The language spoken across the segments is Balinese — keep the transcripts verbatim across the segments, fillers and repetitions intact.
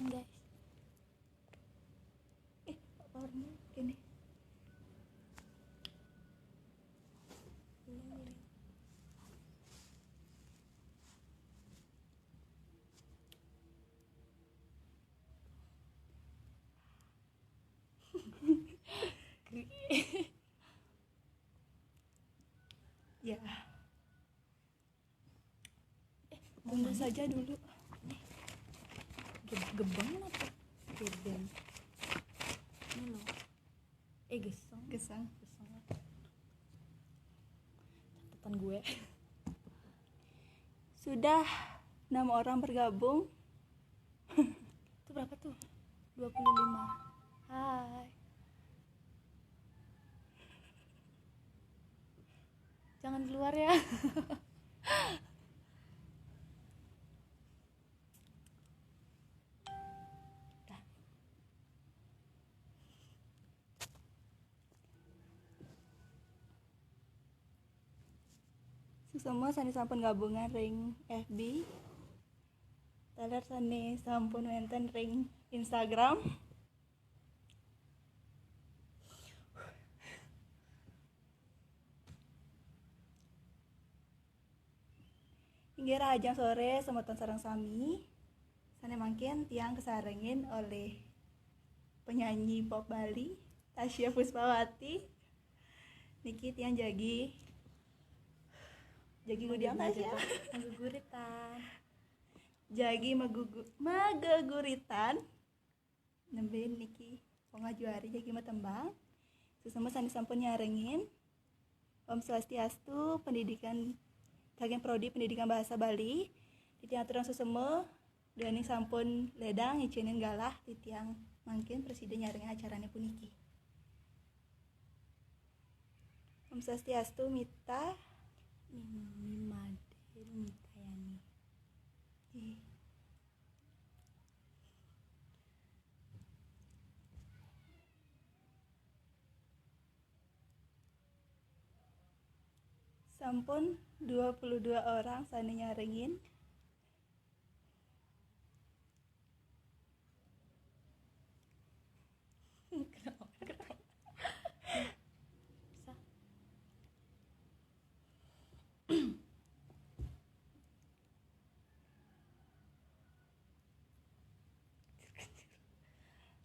guys. Eh, powernya gini. Ini, ini. Ya. Eh, tunggu saja dulu. Nih. Ge-, gebeng apa? Gebeng. Ini loh. Eh, geseng. Geseng. Geseng. Catatan gue. Sudah enam orang bergabung. Itu berapa tuh? Dua puluh lima. Hai. Jangan keluar ya. Dah. Suksema sané sampun gabungan ring F B. Taler sané sampun wénten ring Instagram. Inggih rahajeng soré semeton sareng sami. Sané mangkin tiang kasarengin olih penyanyi pop Bali, Tasya Puspawati. Niki tiang jagi, jagi ngudiang, Tasya? Mageguritan. Jagi magugu-, mageguritan. Nembé niki Pong Ajuari jagi matembang. Suksema sané sampun nyarengin. Om Swastiastu, pendidikan, kagén prodi pendidikan bahasa Bali. Titiang aturang suksema, duaning sampun lédang ngicénin galah titiang mangkin prasida nyarengin acarané puniki. Om Swastiastu, Mita. Mim-, Mimade, Mita Yani. Ih. Sampun dua puluh dua orang sané nyarengin. Bisa.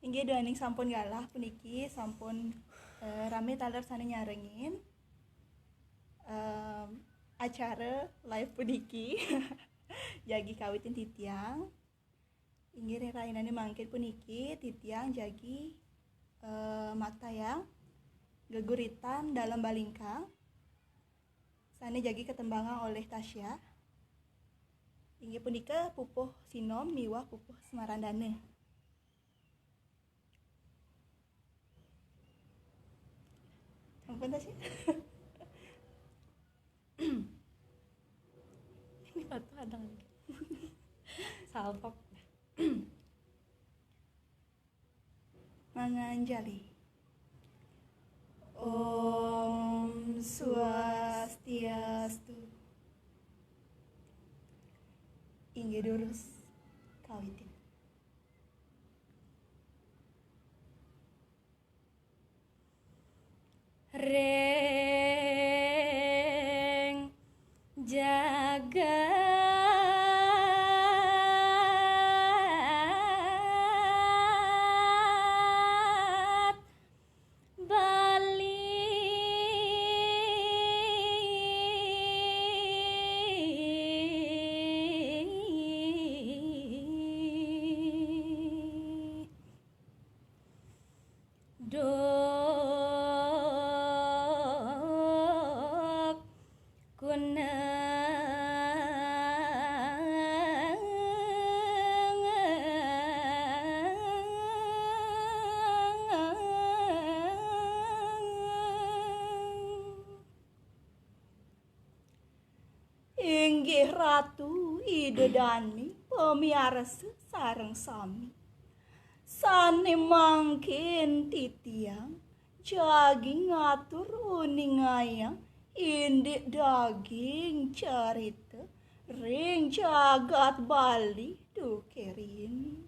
Inggih, duaning sampun galah puniki, sampun, eh, ramé taler sané nyarengin, em, acara live puniki. Jagi kawitin titiang. Inggih, ring rahinané mangkin puniki titiang jagi, eh, maktayang geguritan Dalem Balingkang. Sané jagi katembangang olih Tasya. Inggih punika Pupuh Sinom miwah Pupuh Smarandana. Ampun, Tasya. Ini batu ada lagi. Salpok. Manganjali. Om Swastiastu. Inggih durus, kawitin. Ring jagat Bali. Dok kunang. Inggih Ratu Ida Dani, pamiarsa sareng sami. Sané mangkin titiang jagi ngatur uningayang indik daging carita ring jagat Bali duké rini.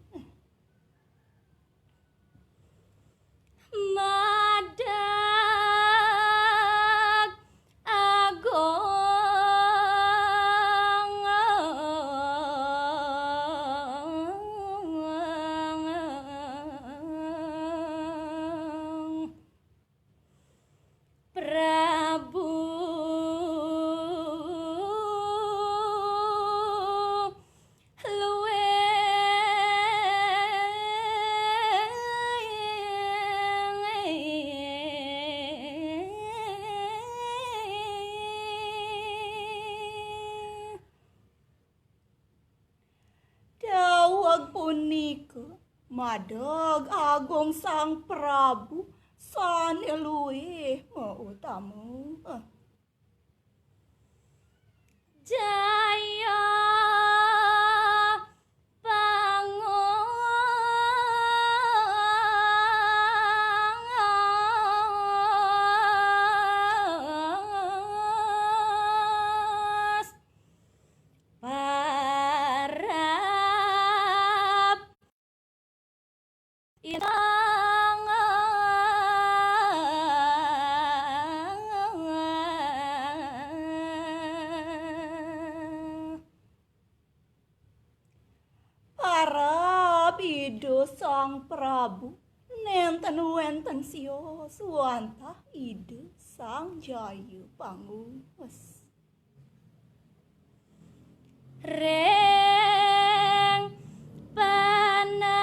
Nika madeg agung Sang Prabu sane luwih mautama. Jaya pangus parab intang. Parab Ida Sang Prabu, nenten wenten sios wantah Ida Sang Jaya Pangus. Ring panarajan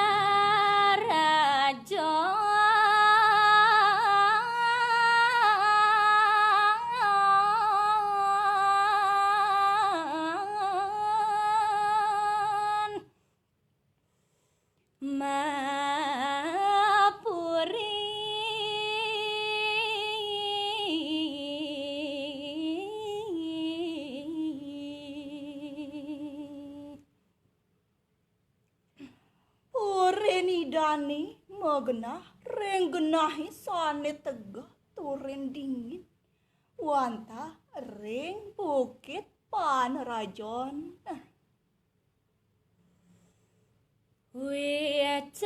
mapuri. Purin Idane magenah ring genahe sane tegeh turin dingin, wantah ring Bukit Panarajan. Wicaksana.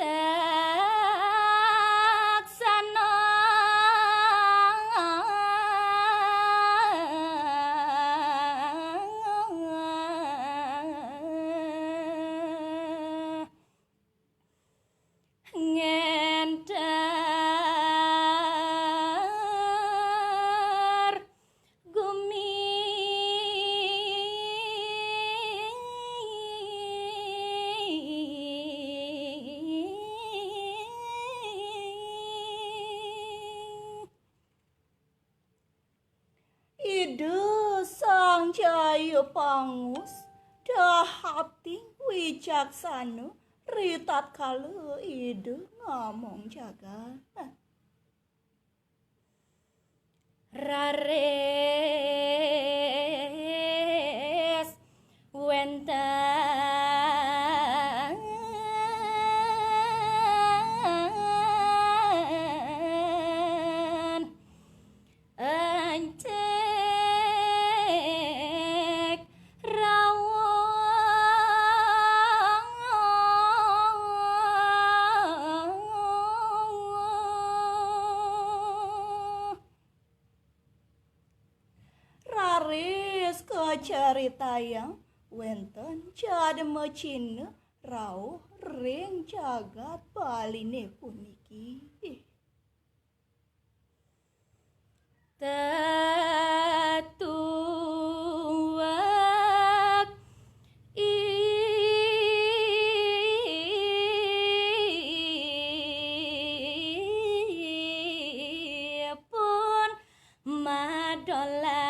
Ngenter gumi. Ida Sang Jaya Pangus, dahating wicaksana, ritatkala Ida ngamong jagat. Raris wenten encik rauh. Raris kacaritayang wenten jadma Cina rauh ring jagat Baline puniki. Tetuek ipun madolan.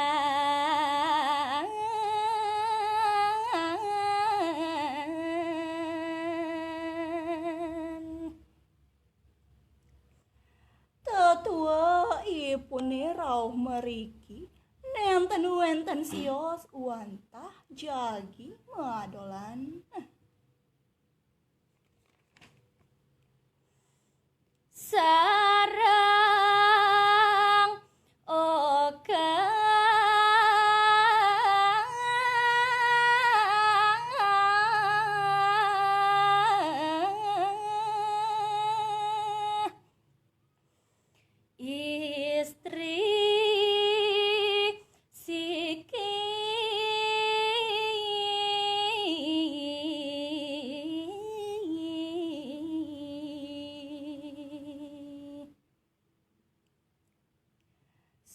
Tetuek ipune rauh mriki, nenten wenten sios wantah jagi madolan. Sareng oka istri siki.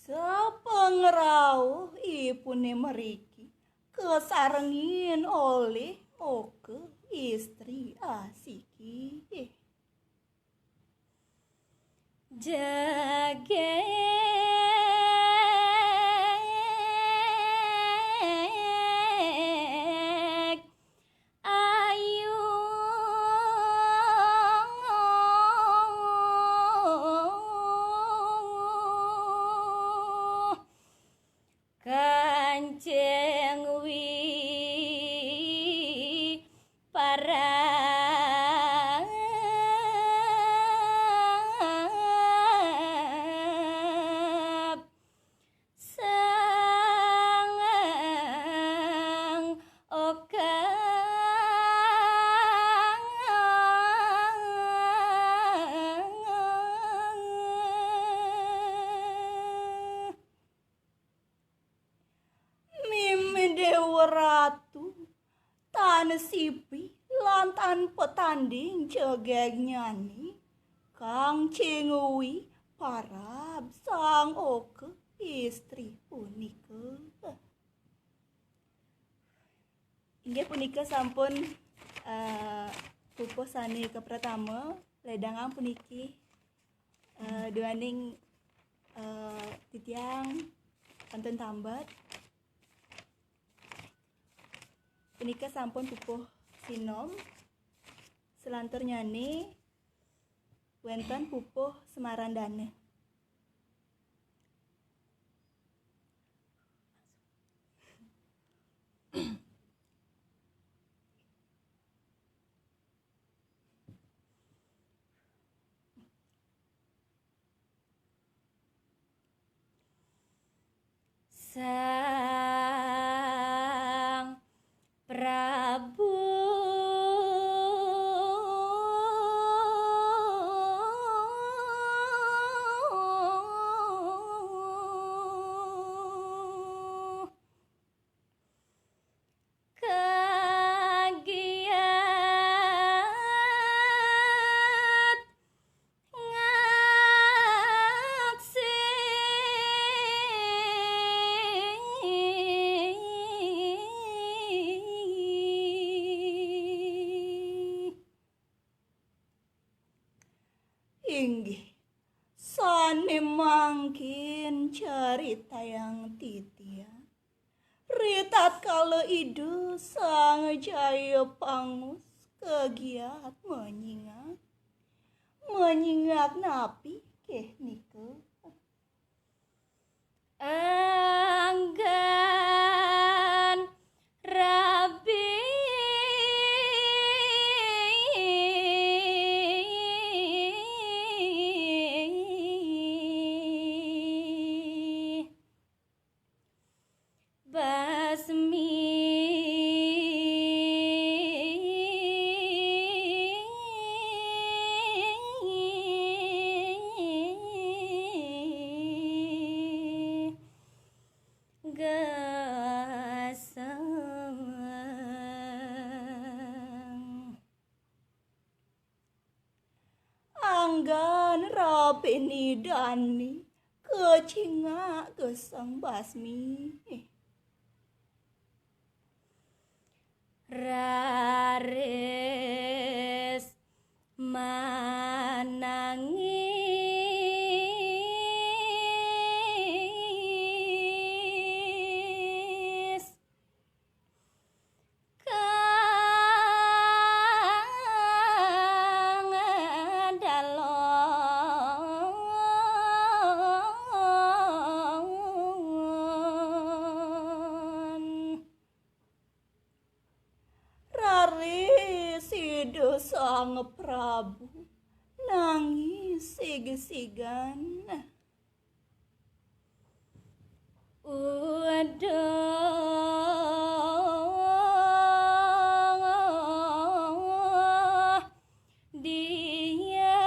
Sapangrauh ipune mriki, kasarengin olih oka istri asiki. Jegeg ayu. Sipi lan tan patanding jegegnyane, Kang Cingui parab sang oka istri punika. Inggih punika sampun, eh, pupuh sane kapratama, ledangang puniki, eh, duaning, eh, titiang kantun tambet. Punika sampun pupuh sinom, salanturnyane wenten pupuh semarandane. Sang Prabu kagiat ngaksi. Inggih, sane mangkin caritayang titiang. Ritatkala Ida Sang Jaya Pangus kagiat manyingak, manyingak napi keh nika? Anggan rabi. Basmi gasang. Anggan rabine dane kacingak gasang basmi. Raris manangis. Kang dalon. Raris Ida Sang Prabu nangis sigsigan. Udung dia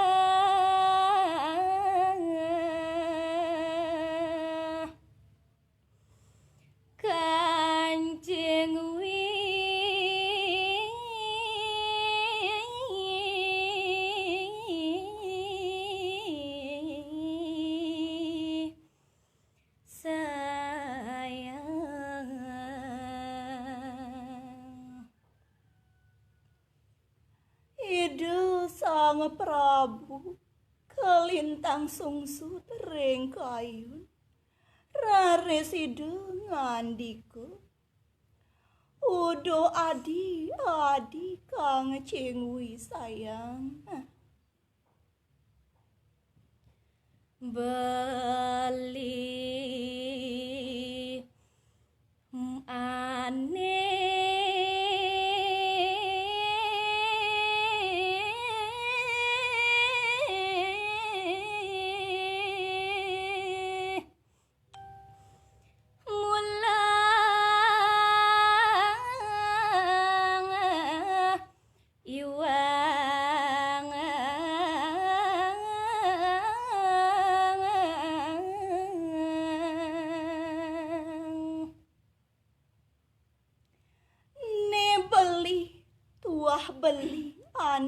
kancing wi sayang. Ida Sang Prabu kalintang sungsut ring kayun. Raris Ida ngandika, "Uduh adi, adi Kang Cingwi sayang. Beli ane." Mulang iwang.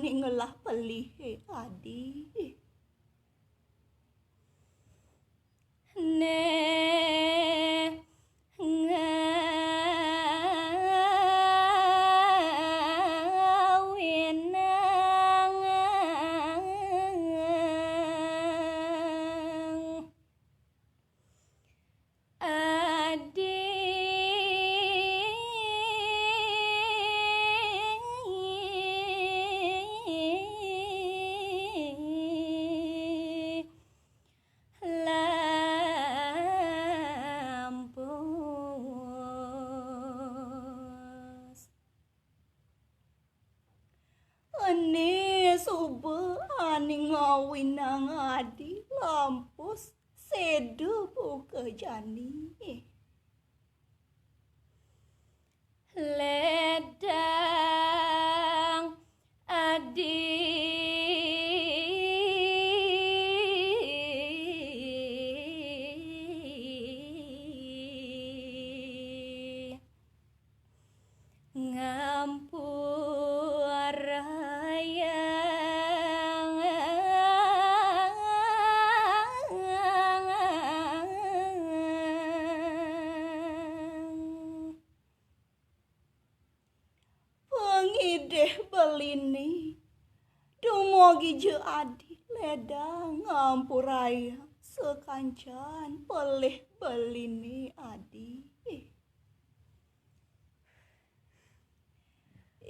Ning ngelah pelih, eh, adi. Néh ngawinang adi lampus. Ene suba aning ngawinang adi lampus, seda buka jani. Ledang adi ngampurayang. Pangidih belini, dumogi ja adi ledang ngampurayang sakancan pelih belini adi.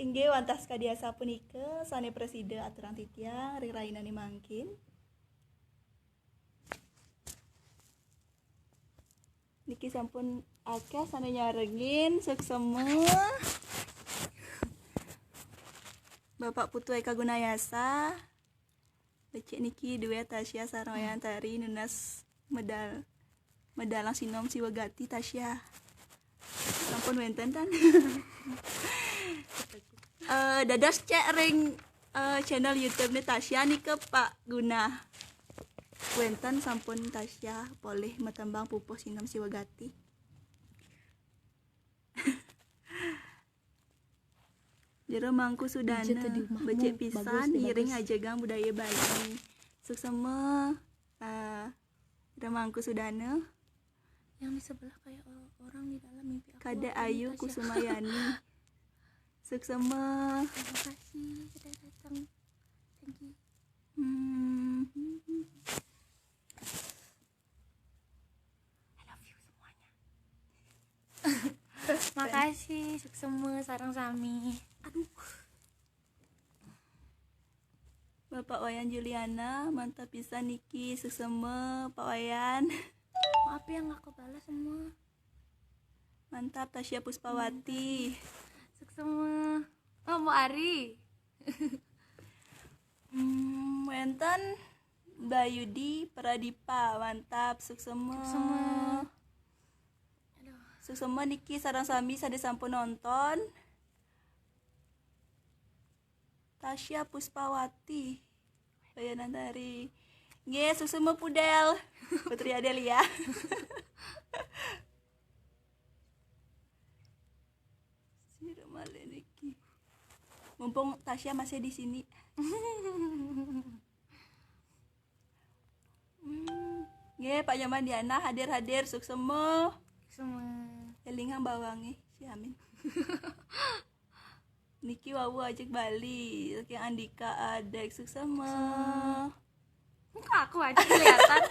Inggih wantah sakadi asapunika sane prasida aturang titiang ring rahinane mangkin. Niki sampun akeh sane nyarengin, suksema. Bapak Putu Eka Gunayasa, becik niki duet Tasya sareng Wayan Tari nunas medal, medalang sinom siwagati Tasya. Sampun wenten tan? Eh, dados cek ring, eh, channel YouTube-ne Tasya nika, Pak Guna. Wenten sampun Tasya polih matembang pupuh sinom siwagati. Jero Mangku Sudana, ija to di umahmu, becik pisan, bagus, ngiring bagus. Ajegang budaya Bali. Suksema, eh, Jero Mangku Sudana. Yang di sebelah kayak o-, orang di dalam mimpi aku, Kade aku ini Ayu Tasya. Kusumayani. Suksema. Terima kasih sudah datang. Thank you. Hmm. I love you semuanya. Makasih, suksema sareng sami. Aduh. Bapak Wayan Juliana, mantap pisan niki, suksema, Pak Wayan. Maaf ya, nggak kebalas semua. Mantap, Tasya Puspawati. Suksema. Oh, mau Ari. Hmm, wenten Bayudi Pradipa, mantap, suksema. Suksema. Aduh. Suksema niki sareng sami sane sampun nonton. Tasya Puspawati, Bayanantari. Nggih, suksema Pudel. Putri Adelia. Sira malih niki. Mumpung Tasya masih di sini. Hmm. Nggih, Pak Nyoman Diana hadir-hadir, suksema. Suksema. Elingang bawange, si Amin. Niki wau ajeg Bali, saking Andika Adek, suksema. Suksema. Muka aku aja kelihatan.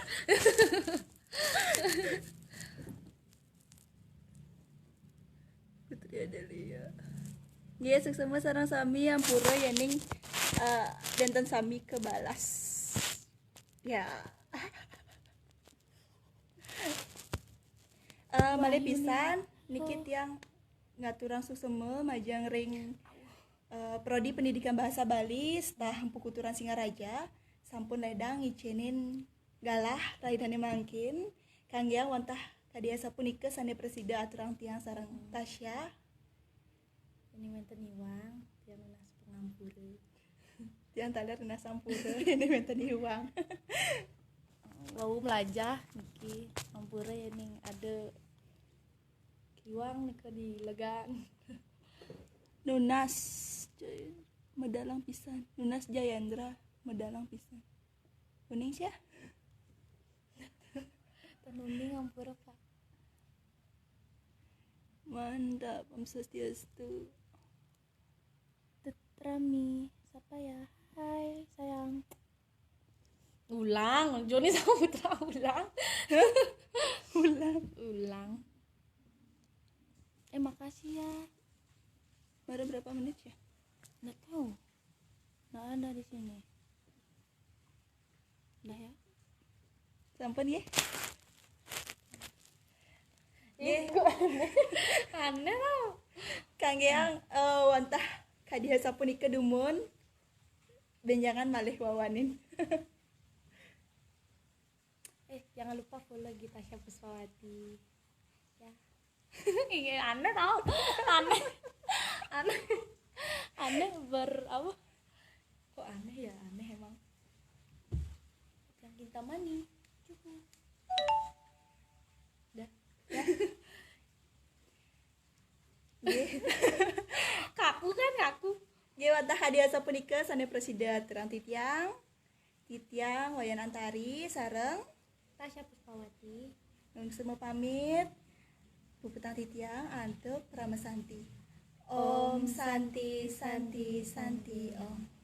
Putri Adelia. Nggih, suksema sareng sami, ampura yening, eh, wenten sami kebalas. Ya. Eh, malih pisan, niki tiang ngaturang suksema majeng ring, eh, Prodi Pendidikan Bahasa Bali, staf Empu Kuturan Singaraja, sampun ledang ngicenin galah rahinane mangkin, kangge wantah kadi asapunika sane prasida aturang tiang sareng Tasya. Ini wenten iwang, tiang nunas pangampura. Tiang taler nunas ampura, ini wenten iwang. Wau melajah niki, ampura yening ada kiwang nika dilegang. Nunas, cuy. Medalang pisan. Nunas Jayendra, medalang pisan. Uning sia? Teu uning, ampura, Pak. Mantap, Om Swastiastu. Tetrami, siapa ya? Hai sayang. Ulang, Joni Saputra ulang. Ulang. Ulang. Eh, makasih ya. Baru berapa menit ya? Nggak tahu. Nggak ada di sini. Udah ya. Sampun ya. Ih, aneh tau. Kanggeang, eh, wantah kadiha sapunika dumun. Benjangan malih wawanin. Eh, jangan lupa follow Gita Syapuspawati. Ya. Iya, aneh tau. Aneh. Aneh. Aneh ber apa? Kok aneh ya? Aneh emang. Yang Kintamani. Cukup. Dah. Nggih. Kaku kan, kaku. Nggih, wantah kadiha sapunika sané prasida aturang titiang. Titiang Wayan Antari sareng Tasya Puspawati. Nungsema pamit. Puputang titiang antuk Parama Santi. Om Santi, Santi, Santi, Om.